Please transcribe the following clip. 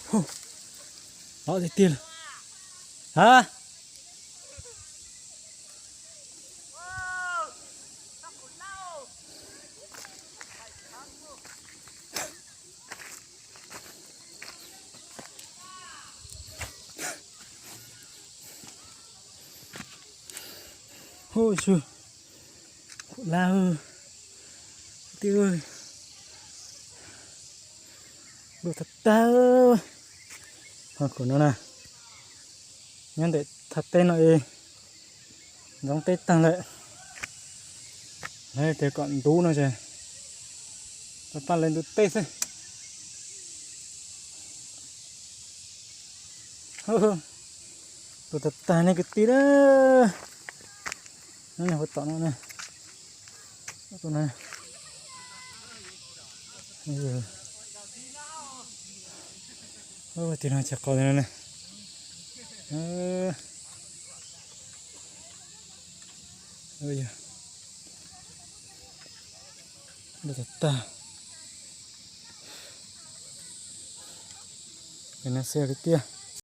Hu, loj tiag tiag li. Ha. Hu su, khuv lab tiag, dub tag tag. Ho khuv no na, nyob ntawm thaj teb no es ntxoov teb tag lawm. Lawv tias kom ntub no ces pab pab lawv ntub teb xwb. Dub tag tag nej kwv tij na. Nyob puag tom no na. Tig no tsis qau no na. Dub tag tag. No xwb tiag.